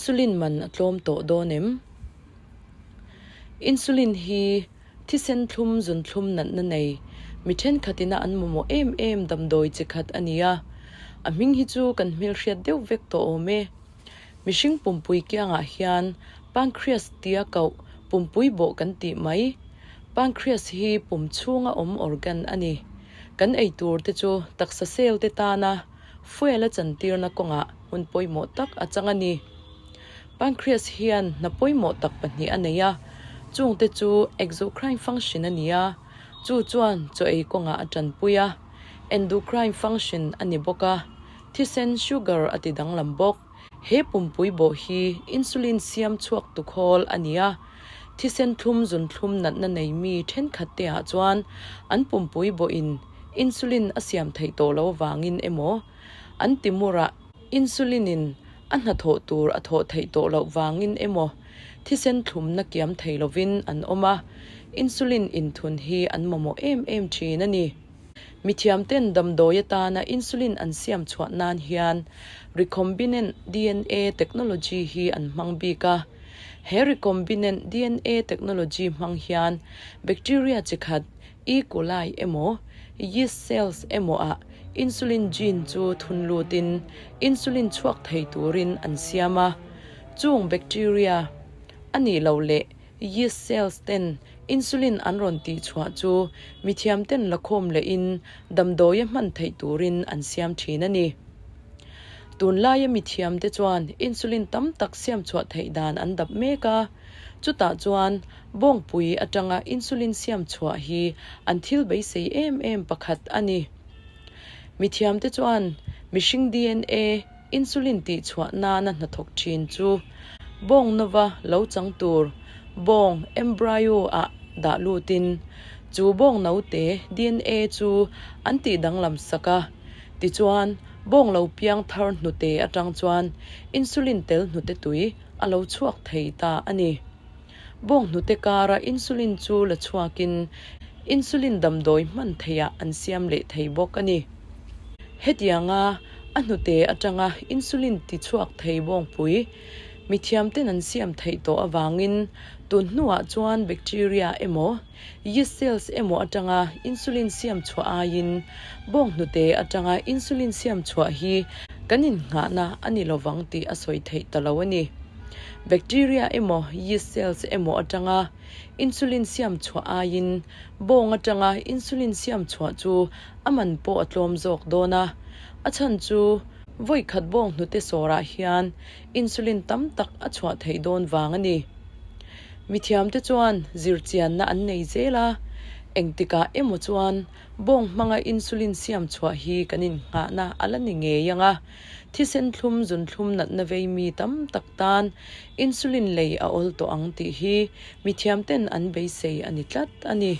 Insulin man a tlawm tawh dawn em? Insulin hi thisen thlum zun thlum natna nei mi thenkhatina an mamawh em em damdawi chi khat a ni a. A hming hi chu kan hmelhriat deuh vek tawh awm e. Mihring pumpui kiangah hian pancreas tia koh pumpui bawh kan tih mai. Pancreas hi pum chhunga awm organ a ni. Kan ei tur te chu taksa cell te tana fuel a chantirna kawngah hmun pawimawh tak a chang a ni. Pancreas hian hna pawimawh tak pahnih a nei a, chungte chu exocrine function a ni a, chu chuan chaw ei kawngah a tanpui a, endocrine function a ni bawk a, thisen sugar a ti danglam bawk. He pumpui bawh hi insulin siam chhuak tu khawl a ni a, thisen thlum zun thlum natna nei mi thenkhat te ah chuan an pumpui bawhin insulin a siam theih tawh lo avangin emaw an timurah insulin in a hnathawh tur a thawh theih tawh loh vangin emaw thisen thlumna kiam thei lovin an awm a, insulin inthun hi an mamawh em em thin a ni. Mithiamten damdawi atana insulin an siam chhuah nan hian recombinant dna technology hi an hmang bik a. He recombinant dna technology hmang hian bacteria chi khat E. coli emaw yeast cells emaw ah insulin gene chu thun lutin insulin chhuak thei turin an siam a. Chung bacteria a nih loh leh Yeast cells ten insulin an rawn tih chhuah chu mithiam ten lakhawm lehin damdawia hman theih turin an siam thin a ni. Tunlaia mithiam te chuan insulin tam tak siam chhuah theih dan an dap mek a, chutah chuan bawngpui atanga insulin siam chhuah hi an thil beisei em em pakhat a ni. Mithiam te chuan mihring dna Insulin tih chhuah nana hnathawk thin chu bawng nova lo chang tur bawng embryo ah dah lutin chu bawng naute dna chu an tih danglam sak a. Tichuan, bawng lo piang thar hnute atang chuan insulin tel hnute tui a lo chhuak thei ta a ni. Bawng hnute kara insulin chu la chhuakin insulin damdawi hman theihah an siam leh thei bawk a ni. Hetianga a hnute atanga insulin ti chhuak thei bawngpui mithiamten an siam theih tawh avangin tun hnuah chuan bacteria emaw yeast cells emaw atanga insulin siam chhuah aiin bawng hnute atanga insulin siam chhuah hi kan innghahna a ni lovang tih a sawi theih ta lo a ni. Bacteria emaw yeast cells emaw atanga insulin siam chhuah aiin bawng atanga insulin siam chhuah chu A man pawh a tlawm zawk dawn a, a chhan chu vawi khat bawng hnute sawrah hian insulin tam tak a chhuah theih dawn vang a ni. Mithiamte chuan zirchianna an nei zel a, engtikah emaw chuan bawng hmanga insulin siam chhuah hi kan innghahna a la ni ngei ang a, thisen thlum zunthlum natna vei mi tam tak tan insulin lei a awl tawh ang tih hi mithiamten an beisei a ni tlat a ni.